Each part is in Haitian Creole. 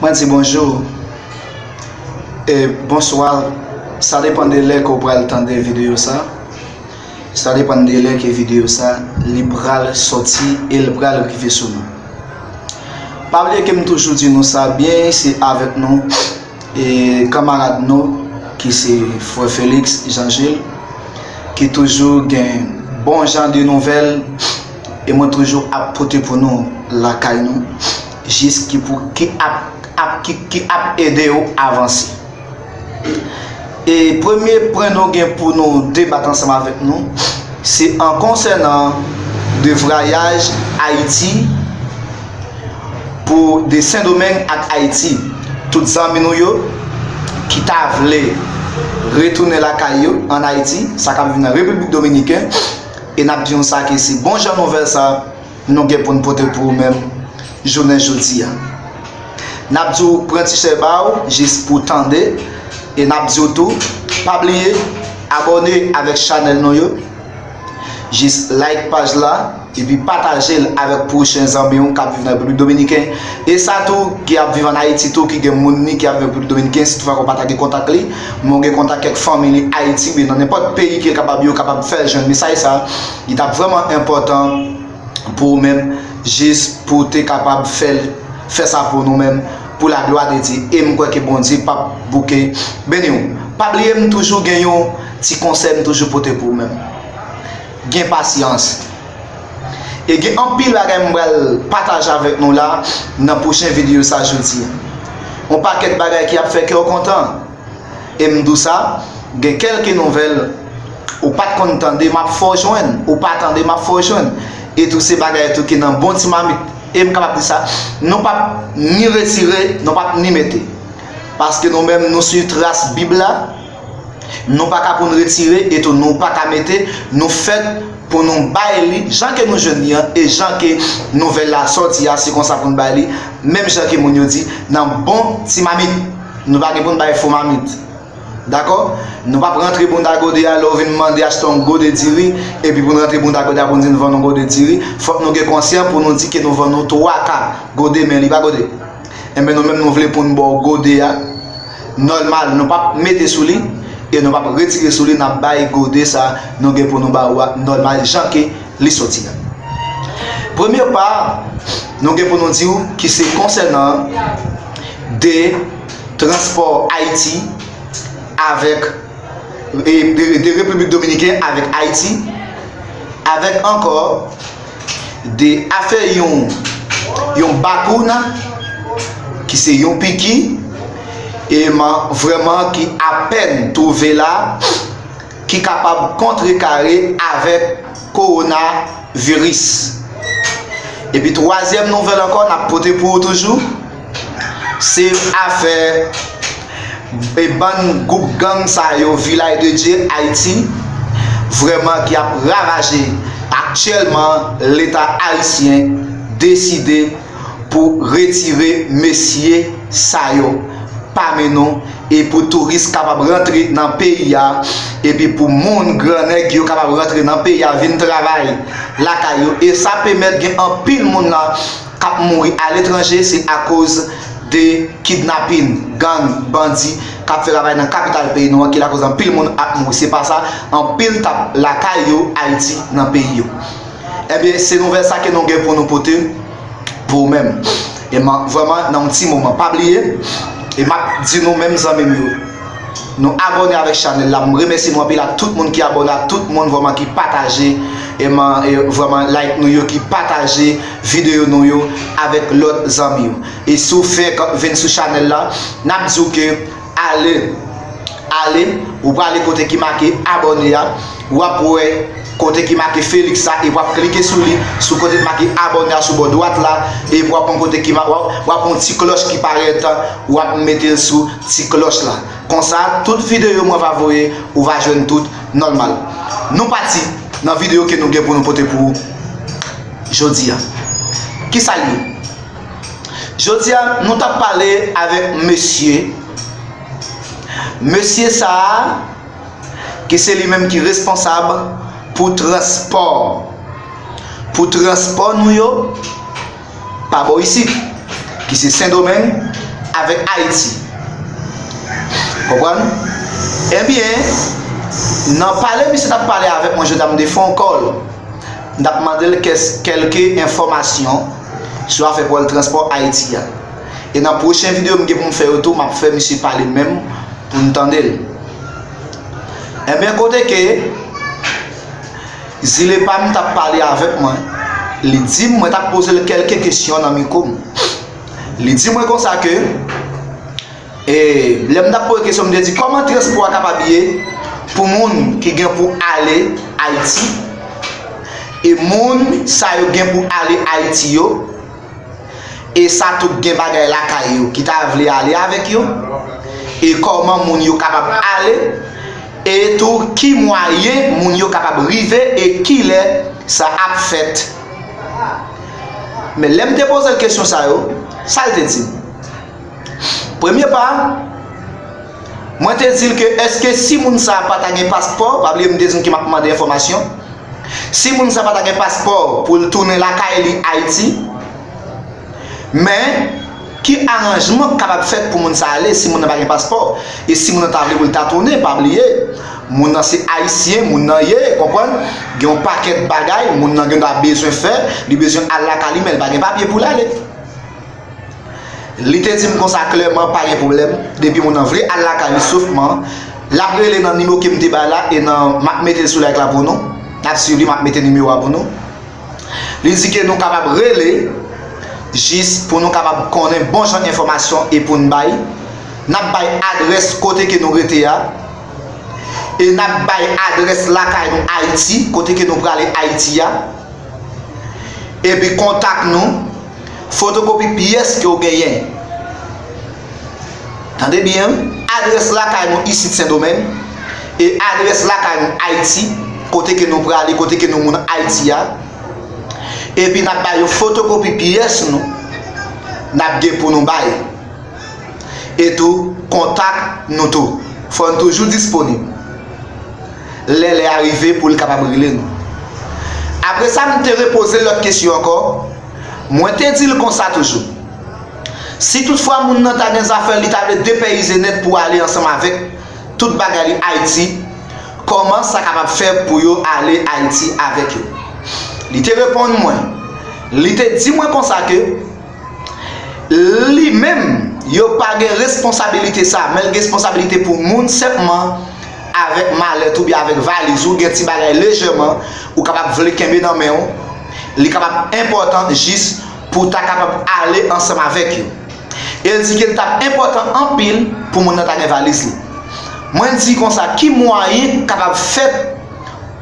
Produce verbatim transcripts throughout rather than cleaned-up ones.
Mwen di bonjou e bonswa. Sa depann de lè ke w pral tande videyo sa. Sa depann de lè ke videyo sa li pral sòti e l pral rive sou nou. Pa bliye ke m toujou di nou sa byen, se avèk nou e kanmarad nou ki se frè Felix Jean Gilles, ki toujou gen bon jan de nouvèl e mwen toujou ap pote pou nou lakay nou, jis ki pou, ki ap, ap, ki, ki ap ede w avanse. E premye pwen nou gen pou nou debat ansanm avèk nou, se an konsènan de vwayaj Ayiti pou de Sendomeng ak Ayiti. Tout zanmi nou yo ki ta vle retounen lakay yo ann Ayiti, sa k ap viv nan Repiblik Dominiken, e n ap di nou sa ke se bon jan nouvèl sa nou gen pou n pote pou ou menm jounen jodi a. N ap di w pran ti chè ba w jis pou w tande, e n ap di w tou, pa bliye abòne avèk chanèl nou yo, jis like paj la, epi pataje l avèk pwochen zanmi w k ap viv nan Repiblik Dominiken. E sa tou, ki ap viv ann Ayiti tou, ki gen moun li ki ap viv Repiblik Dominiken, si toutfwa ke w pa ta gen kontak li, men w gen kontak kèk fanmi li Ayiti, oubyen nan nenpòt peyi ke l kapab, yo kapab fè l jwenn mesaj sa, li t ap vrèman enpòtan pou ou menm, jis pou w te kapab fè l, fè sa pou nou menm, pou laglwa de Dye. E m kwè ke Bondye p ap bouke beni w. Pa bliye, m toujou gen yon ti konsèy m toujou pote pou ou menm. Gen pasyans. E gen anpil bagay m pral pataje avèk nou la nan pwochen videyo sa jodi a. Yon pakèt bagay ki ap fè kè w kontan. E m di w sa, gen kèlke nouvèl ou pa t konn tande, m ap fè w jwenn, ou pa tande, m ap fè w jwenn. E tou se bagay tou ki nan bon ti mamit. E m kapab di sa, nou p ap ni retire, nou p ap ni mete. Paske nou menm, nou swiv tras Bib la, nou pa ka pou n retire, e tou nou pa ka mete, nou fèt pou nou bay li, jan ke nou jwenn li an, e jan ke nouvèl la sòti a, se konsa pou n bay li, menm jan ke moun yo di, nan bon ti mamit. Nou pa gen pou n bay fo mamit. Dakò? Nou p ap rantre bounda gode a, lè w vin mande achte yon gode diri, epi pou n rantre bounda gode a pou n di n vann yon gode diri, fòk nou gen konsyan pou nou di ke nou vann nou twa ka gode, men li pa gode. Enben, nou menm nou vle pou n ba w gode a nòmal, nou p ap mete sou li, e nou p ap retire sou li, n ap bay gode sa nou gen pou nou ba ou a nòmal, jan ke li sòti a. Premye pa, nou gen pou nou di w ki se konsènan de transpò Ayiti avèk, e, de, de Repiblik Dominiken avèk Ayiti, avèk ankò de afè yon, yon bakouna, ki se yon piki, e man, vrèman ki apèn twouve la, ki kapab kontrekare avèk kowonaviris. Epi twazyèm nouvèl ankò n ap pote pou ou toujou, se afè e bann gwoup gang sa yo, Vilaj de Dye Ayiti, vrèman ki ap ravaje. Aktyèlman, Leta ayisyen deside pou retire mesye sa yo pami nou, e pou touris kapab rantre nan peyi a, epi pou moun grannèg yo kapab rantre nan peyi a vin travay lakay yo. E sa pèmèt gen anpil moun la k ap mouri aletranje, se akoz de kidnapin, gang, bandi k ap fè ravay nan kapital peyi nou an, ki lakoz anpil moun ap mouri. Se pa sa, anpil t ap lakay yo, Ayiti, nan peyi yo. Ebyen, se nouvèl sa ke nou gen pou nou pote pou ou menm. E m a, vrèman, nan yon ti moman, pa bliye, e m ap di nou menm zanmi m yo, nou abòne avèk chanèl la. M remèsye nou anpil a tout moun ki abòne, a tout moun vrèman ki pataje, e m a, e vrèman like nou yo, ki pataje videyo nou yo avèk lòt zanmi yo. E si w fenk vin sou chanèl la, n ap di w ke ale, ale, ou prale kote ki make abòne a, w ap wè kote ki make Felix la, e w ap klike sou li, sou kote ki make abòne a, sou bò dwat la, e w ap wè yon kote ki ma-, w ap, w ap wè yon ti klòch ki parèt, w ap mete l sou ti klòch la. Konsa, tout videyo mwen va voye, ou va jwenn tout nòmal. Nou pati nan videyo ke nou gen pou nou pote pou ou jodi a. Kisa l ye? Jodi a, nou t ap pale avèk mesye. Mesye sa a, ki se li menm ki responsab pou transpò, pou transpò nou yo, pa bò isit, ki se Sendomeng avèk Ayiti. Konprann? Ebyen, nan pale misye t ap pale avèk mwen jodi a, m te fè yon call. M t ap mande l kès- kèlke enfòmasyon sou afè pwòl transpò Ayiti a. E nan pwochen videyo m gen pou m fè yo tou, m ap fè misye pale menm pou n tande l. Ebyen, kote ke zile pa m t ap pale avèk mwen, li di m mwen t ap poze l kèlke kesyon nan mikwo m. Li di mwen konsa ke, e, lè m t ap poze kesyon, m te di, kòman transpò a kapab ye pou moun ki gen pou ale Ayiti? E moun sa yo gen pou ale Ayiti yo, e sa tou gen bagay lakay yo ki ta vle ale avèk yo? E kòman moun yo kapab ale? E tou, ki mwayen moun yo kapab rive e kilè sa ap fèt? Men lè m te poze l kesyon sa yo, sa l te di m? Premye pa, mwen te di l ke èske si moun sa a pa ta gen paspò, pa bliye m te di w ke m ap mande enfòmasyon, si moun sa a pa ta gen paspò pou l tounen lakay li Ayiti, men ki aranjman k kapab fèt pou moun sa a ale si moun nan pa gen paspò? E si moun nan ta vle pou l ta tounen, pa bliye, moun nan se Ayisyen, moun nan ye, konprann? Gen yon pakèt bagay moun nan gen dwa bezwen fè, li bezwen al lakay li, men l pa gen papye pou l ale. Li te di m konsa klèman, pa gen pwoblèm. Depi moun nan vle al lakay li sofman, l ap rele nan nimewo ke m te bay la e nan, m ap mete l sou live la pou nou. N ap swiv li, m ap mete nimewo a pou nou. Li di ke nou kapab rele jis pou nou kapab konnen bon jan enfòmasyon e pou n bay. N ap bay adrès kote ke nou rete a. E n ap bay adrès lakay nou Ayiti, kote ke nou prale Ayiti a. Epi kontak nou, fotokopi pyès ke w genyen. Tande byen, wi. Adrès lakay nou isit Sendomeng e adrès lakay nou Ayiti, kote ke nou prale, kote ke nou moun Ayiti a. Epi n ap ba yo fotokopi pyès nou, n ap gen pou nou bay. E tou, kontak nou tou. Fò n toujou disponib. Lè lè a rive pou l kapab rele nou. Apre sa, m te repoze l lòt kesyon ankò. Mwen te di l konsa toujou. Si toutfwa moun nan ta gen zafè l, li ta vle depeyize nèt pou ale ansanm avèk tout bagay li Ayiti, kòman sa kapab fè pou yo ale Ayiti avèk yo? Li te reponn mwen, li te di mwen konsa ke li menm, yo pa gen responsabilite sa, men l gen responsabilite pou moun senpman avèk malèt oubyen avèk valiz ou, gen ti bagay lejèman ou kapab vle kenbe nan men w, li kapab enpòtan jis pou w ta kapab ale ansanm avèk yo. E l di ke l t ap enpòtan anpil pou moun nan ta gen valiz li. Mwen di konsa, ki mwayen k kapab fèt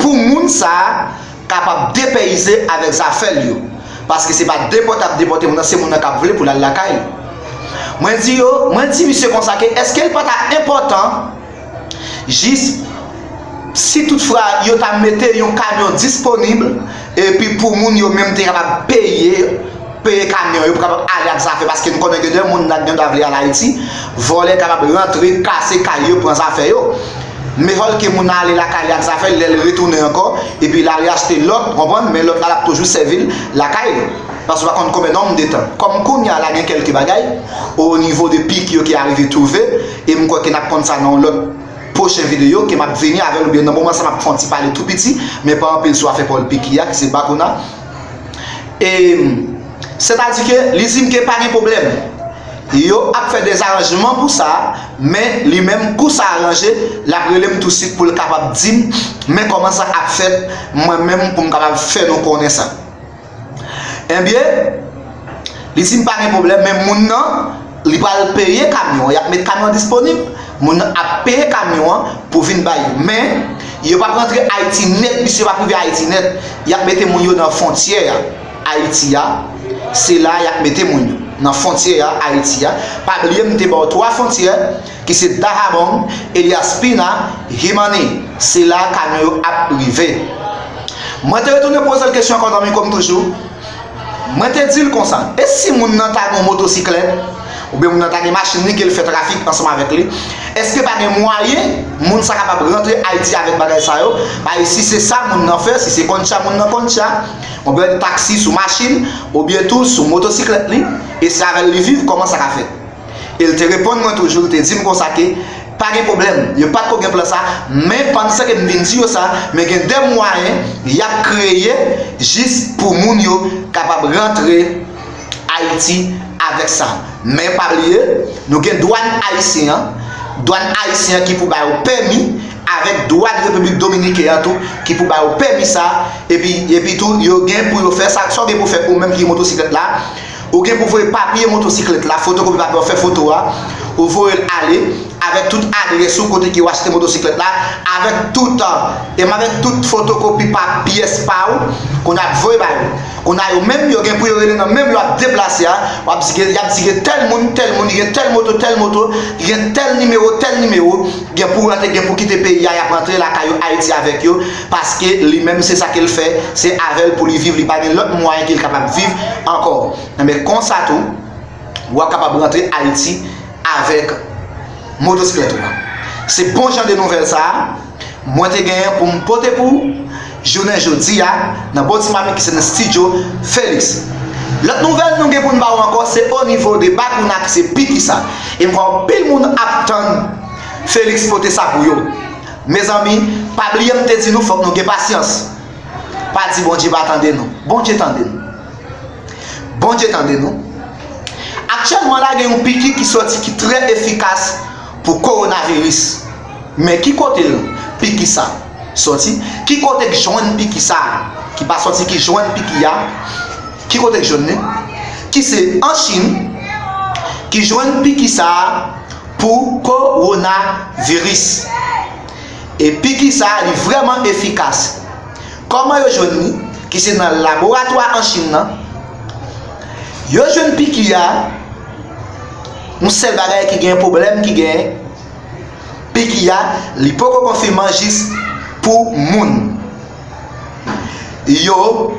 pou moun sa a kapab depeyize avèk zafè l yo? Paske se pa depòte ap depòte moun nan, se moun nan k ap vle pou l al lakay li. Mwen di yo, mwen di misye konsa ke èske l pa ta enpòtan jis si toutfwa yo ta mete yon kamyon disponib, epi pou moun yo menm te kapab peye, peye kamyon yo pou kapab ale ak zafè, paske nou konnen gen de moun nan gen dwa vle al Ayiti, vòlè kapab rantre, kase kay yo, pran zafè yo. Mehòl ke moun nan ale lakay li ak zafè l, lè l retounen ankò, epi l ale achte lòt, konprann, men lòt la l ap toujou sèvi l lakay li. Paske w pa konn konbyen nonm de tan. Kòm kounye a la gen kèlke bagay, o nivo de pik yo ki arive twouve, e m kwè ke n ap konn sa nan yon lòt pwochen videyo ke m ap vini avè l, oubyen nan moman sa m ap fè yon ti pale tou piti, men pa anpil sou afè Paul Picky a, ki se Bakuna. E, sètadi ke li di m ke pa gen pwoblèm. Yo ap fè dèzaranjman pou sa, men li menm, kou sa aranje, l ap rele m tousuit pou l kapab di m, men kòman sa ap fèt, mwen menm, pou m kapab fè nou konnen sa. Ebyen, li di m pa gen pwoblèm, men moun nan, li pral peye kamyon an. Y ap met kamyon an disponib, moun nan ap peye kamyon an pou vin bay yo. Men, yo p ap rantre Ayiti nèt, misye p ap rive Ayiti nèt. Y ap mete moun yo nan fwontyè a, Ayiti a. Se la y ap mete moun yo, nan fwontyè a, Ayiti a. Pa bliye, m te ba w twa fwontyè, ki se Dajabón, Elías Piña, Jimaní. Se la kamyon yo ap rive. Mwen te retounen poze l kesyon ankò nan mikwo m toujou. Mwen te di l konsa, e si moun nan ta gen yon motosiklèt, oubyen moun nan ta gen machin li ke l fè trafik ansanm avèk li, èske pa gen mwayen moun sa kapab rantre Ayiti avèk bagay sa yo? Paske si se sa moun nan fè, si se concha moun nan concha, oubyen taksi sou machin, oubyen tou sou motosiklèt li, e se avè l li viv, kòman sa ka fèt? E l te reponn mwen toujou, l te di m konsa ke pa gen pwoblèm, yo pa t ko gen plan sa, men pandan ke m vin di yo sa, men gen de mwayen y ap kreye jis pou moun yo kapab rantre Ayiti avèk sa. Men pa bliye, nou gen dwàn ayisyen an, dwàn ayisyen an ki pou ba yo pèmi, avèk dwàn Repiblik Dominiken an tou, ki pou ba yo pèmi sa, epi, epi tou, yo gen pou yo fè sa, sa w gen pou fè ou menm ki motosiklèt la, ou gen pou voye papye motosiklèt la, fotokopi papye w fè foto a, ou voye l ale, avèk tout adrès ou kote ke w achte motosiklèt la, avèk tout, e m avèk tout fotokopi pa pyès pa ou, kounye a ap voye ba yo. Kounye a yo menm, yo gen pou yo rele nan menm lè w ap deplase a, w ap di gen, y ap di gen tèl moun, tèl moun, gen tèl moto, tèl moto, gen tèl nimewo, tèl nimewo, gen pou rantre, gen pou kite peyi a, y ap rantre lakay yo, Ayiti avèk yo, paske li menm se sa ke l fè, se avè l pou li viv, li pa gen lòt mwayen ke l kapab viv ankò. Enben, konsa tou, w ap kapab rantre Ayiti avèk motosiklèt ou an. Se bon jan de nouvèl sa a mwen te genyen pou m pote pou ou jounen jodi a nan bon ti mamit ki se nan estidyo Felix. Lòt nouvèl nou gen pou n ba ou ankò se o nivo de Bakouna ki se Pikisa. E m kwè anpil moun ap tann Felix pote sa pou yo. Mezanmi, pa bliye m te di nou fòk nou gen pasyans. Pa di Bondye pa tande nou. Bondye tande nou. Bondye tande nou. Aktyèlman la, gen yon piki ki sòti ki trè efikas pou kowonaviris. Men ki kote l, piki sa sòti? Ki kote k jwenn piki sa a? Ki pa sòti, ki jwenn piki a? Ki kote k jwenn li? Ki se an Chin, ki jwenn piki sa a pou kowonaviris. E piki sa a, li vrèman efikas. Kòman yo jwenn li? Ki se nan laboratwa an Chin nan. Yo jwenn piki a, yon sèl bagay ki gen pwoblèm ki gen piki a, li poko konfiman jis pou moun. Yo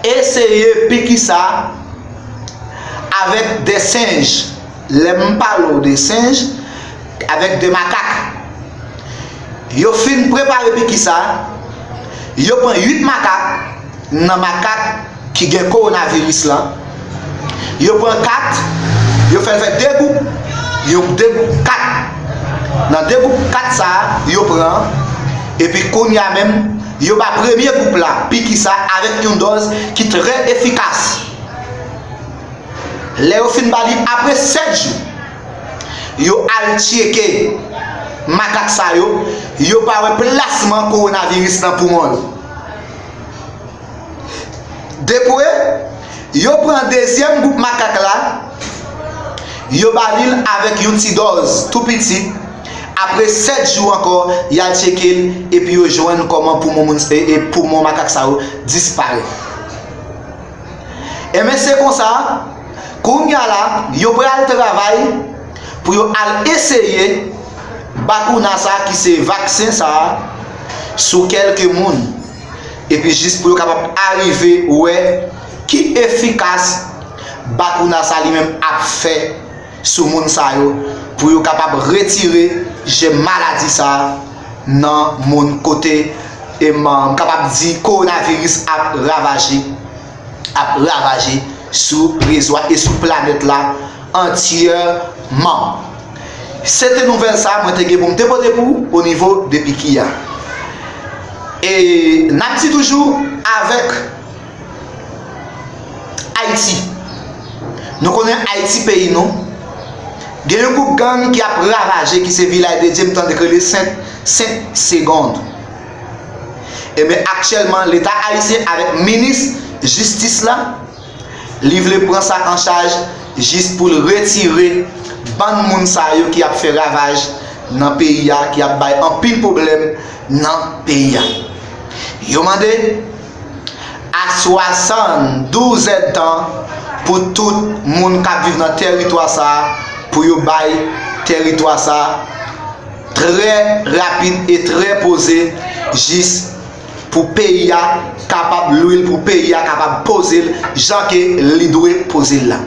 eseye piki sa avèk de senj. Lè m pale w de senj, avèk de makak. Yo fin prepare piki sa, yo pran uit makak nan makak ki gen kowonaviris lan. Yo pran kat, yo fè l fè de gwoup, yo de gwoup kat. Nan de gwoup kat sa a, yo pran, epi kounye a menm, yo ba premye gwoup la piki sa avèk yon dòz ki trè efikas. Lè yo fin ba li apre sèt jou, yo al tcheke makak sa yo, yo pa wè plasman kowonaviris nan poumon yo. Depre, yo pran dezyèm gwoup makak la, yo ba li l avèk yon ti dòz tou piti. Apre sèt jou ankò, y al tcheke l, epi yo jwenn kòman poumon moun, e, e poumon makak sa yo disparèt. Enben, se konsa, kounye a la, yo pral travay pou yo al eseye bakouna sa ki se vaksen sa sou kèlke moun. Epi jis pou yo kapab arive wè ki efikas bakouna sa li menm ap fè sou moun sa yo, pou yo kapab retire jèm maladi sa nan moun kote, e m, m kapab di kowonaviris ap ravaje, ap ravaje sou rezo a e sou planèt la antyèman. Se te nouvèl sa mwen te gen pou m te pote pou ou o nivo de piki a. E n ap di toujou avèk Ayiti. Nou konnen Ayiti peyi nou. Gen yon gwoup gang ki ap ravaje ki se Vilaj de Dye, m tande k rele Sent, Sent Segond. Ebyen, aktyèlman, Leta ayisyen avèk minis jistis la, li vle pran sa an chaj jis pou l retire bann moun sa yo ki ap fè ravaj nan peyi a, ki ap bay anpil pwoblèm nan peyi a. Yo mande a swasanndouz èdtan pou tout moun k ap viv nan tèritwa sa a, pou yo bay tèritwa sa a trè rapid e trè poze, jis pou peyi a kapab lwil, pou peyi a kapab poze l jan ke li dwe poze l la.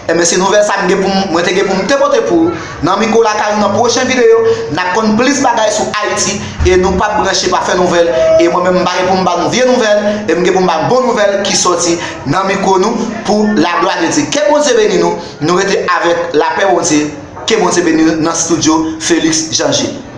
Enben, se nouvèl sa m gen pou m, mwen te gen pou m te pote pou ou. Nan mikwo lakay ou, nan pwochen videyo, n ap konn plis bagay sou Ayiti, e nou p ap branche pa fè nouvèl, e mwen menm m pa gen pou m ba nou vye nouvèl, e m gen pou m ba bon nouvèl ki sòti nan mikwo nou pou laglwa de Dye. Ke Bondye beni nou, nou rete avèk lapè Bondye, ke Bondye beni nou nan estidyo Felix Jean Gilles.